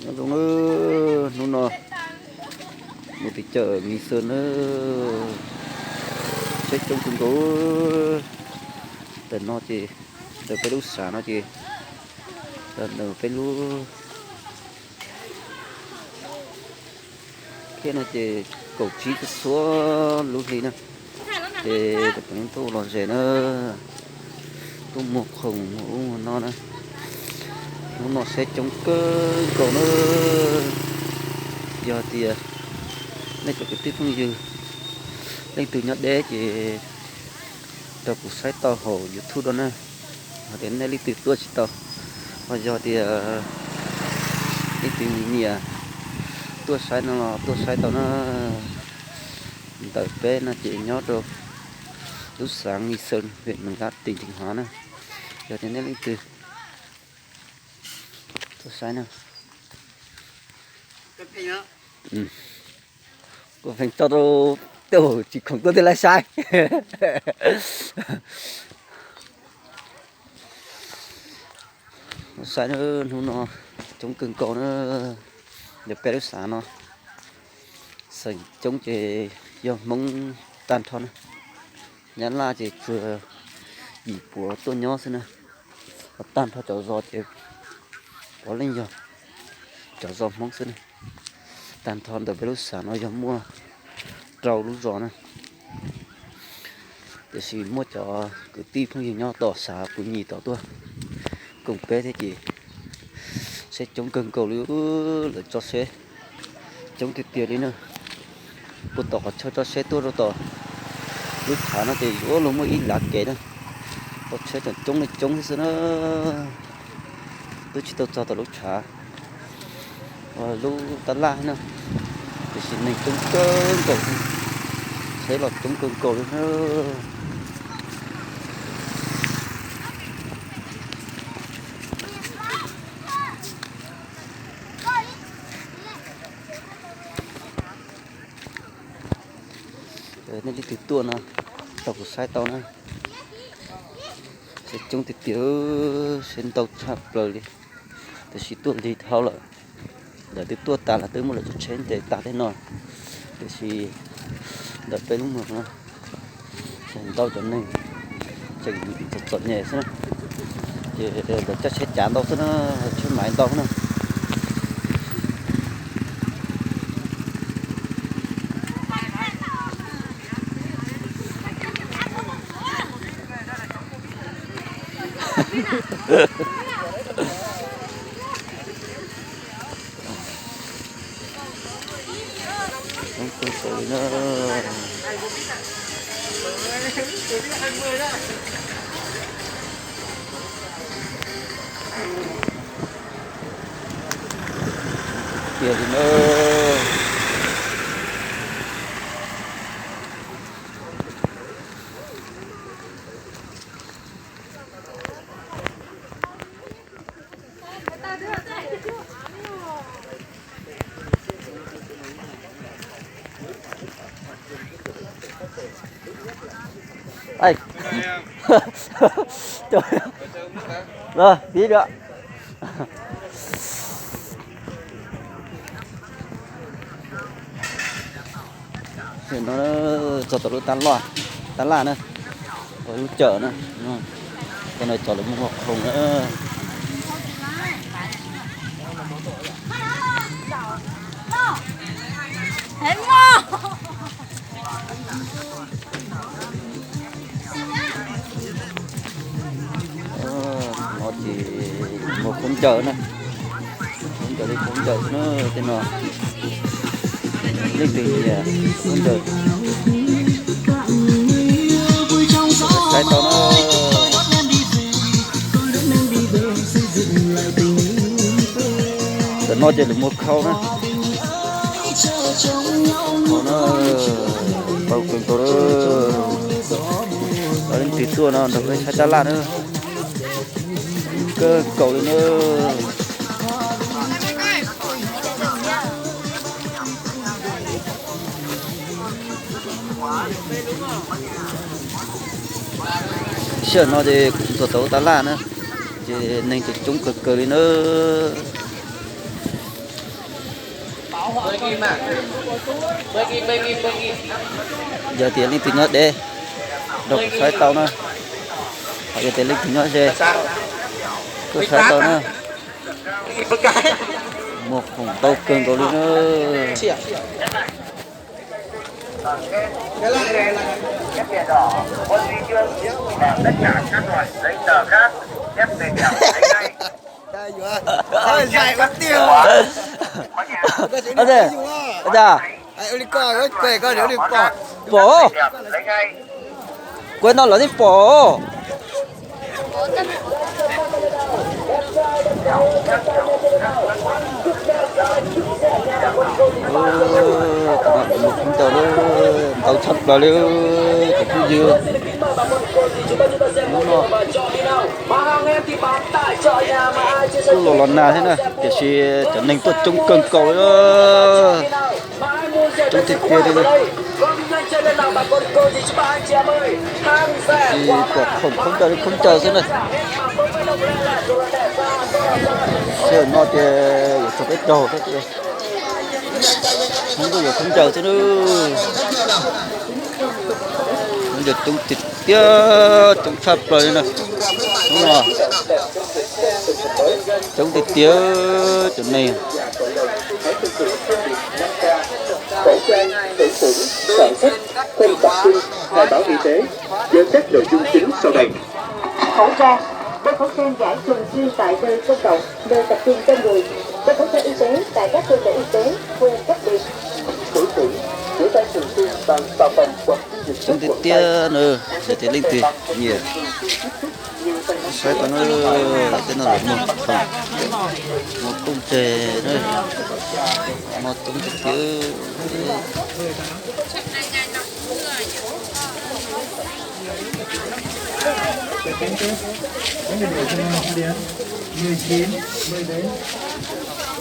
Nyob zoo na, hnub no mus tim chawm Nghi Xwm na, saib coob kawg nkaus. Ntawm no ces, ntawm peb lub xav no ces, ntawm peb lub khiab no ces kaum tsib txog xuab lub hli na. Ces cov phooj ywg tuaj los ze na, tuaj muag khoom ub muag no na. Hnub no saib coob kawg nkaus na. Yog tias nej cov kwv tij phooj ywg leej twg nyob deb ces rau kuv saib tau hauv YouTube dua na. Yog tias nej leej twg tuaj tsis tau, ho yog tias leej twg nyiam tuaj saib no los tuaj saib tau na. Ntawm peb no ces nyob rau lub xav Nghi Xwm, huyện Mường Lát, tỉnh Thanh Hóa na. Yog tias nej leej twg tuaj saib na. Kuv pheej tso rau tej tsis khoom tuaj thiaj li saib. Saib na, hnub no coob kawg nkaus na. Ntawm peb lub xav no xeem coob ces yog Hmoob tag nrho na. Nyab Laj ces tsuas yim puav tuaj nyob xwb na. Ho tag nrho cov zos ces puav leej yog cov zos Hmoob xwb na. Tag nrho ntawm peb lub xav no yog muaj rau lub zos na. Tiam sis muaj cov kwv tij phooj ywg nyob tom xav Pus Nyim tom tuaj koom peb thiab ces seb coob kawg nkaus li, lawv tso seb coob tiag tiag li na. Puag tom qhov chaw tso seb tuaj rau tom lub tshav no ces yuav luag muaj ib lav kev na. Tau tsheb tseem coob li coob thiab xwb na. Twb tsis tau txog tom lub tshav, lub tab laj na, tiam sis neeg coob kawg nkaus, tsheb los coob kawg nkaus li na. Nej leej twg tuaj no, tau kuv saib tau na. Seb coob tiag tiag, seb ntau tshaj plaws li. Tiam sis tuaj lig dhau lawm, lawv twb tuaj tas lawm, twb muab lawv tso tsheb nce tas tej no. Tiam sis ntawm peb lub mos no ntau cov neeg tseem txom txom nyem xwb na, ces lawv caij tsheb cav ntau xwb na, tsheb maiv ntau xwb na. Coob kawg nkaus li na. Tiag li na. Txog tom lub tab laj na, lub cawm na, tau no txog lawv muag khoom na. No ces muag khaub ncaws na, khaub ncaws li khaub ncaws na, tej no leej twg nyiam khaub ncaws saib tau na. Ntawm no ces lawv muag khau na. Khau na, tau kawg nkaus. Leej twg tuaj no nrog peb saib tab laj na. Kawg nkaus li na. Sij hawm no ces kuv txog tau tab laj na, ces neeg ces coob kawg kawg li na. Yog tias leej twg nyob deb, nrog kuv saib tau na. Ho yog tias leej twg nyob ze, kuj saib tau na. Muag khoom ntau kawg nkaus li na. Pom, kuv no lawv twb pom. Mus khaub ncaws li, ntau tshaj plaws li cov phooj ywg. Hnub no kuj los los nag thiab na, tiam sis cov neeg tuaj coob kawg nkaus li. Coob tiag tiag li. Tsis pom khoom khaub ncaws li khaub ncaws xwb na. Sij hawm no ces yuav txog peb caug thiab. Hmoob ntuj yuav khaub ncaws xwb na. Khaub ncaws coob tiag tiag, coob tshaj plaws li na. Hnub no coob tiag tiag cov neeg. Khẩu trang, khử khuẩn, giãn cách, không tập trung, khai báo y tế với các nội dung chính sau đây. Khẩu trang, đeo khẩu trang giả thường xuyên tại nơi công cộng, nơi tập trung đông người. Đeo khẩu trang y tế tại các cơ sở y tế, khu cách ly. Khử khuẩn, rửa tay thường xuyên bằng xà phòng hoặc dung dịch Coob tiag khuẩn tay. Tiag na, yog tias leej twg nyiam saib tau na, tej no lawv muag khoom, muag kooj tes na, muag coob tiag tiag.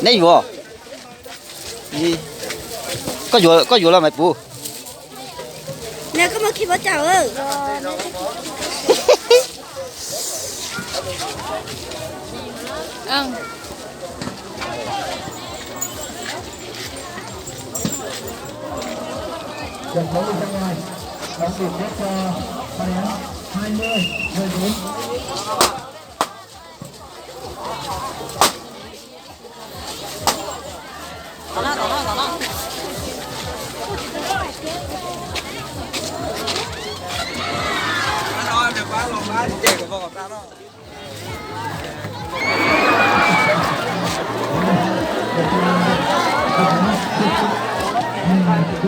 Neb yuav, koj yuav, koj yuav los mas puv. Giọt máu đi ra ngoài, đóng đủ các, ờ, hai mươi, mười bốn.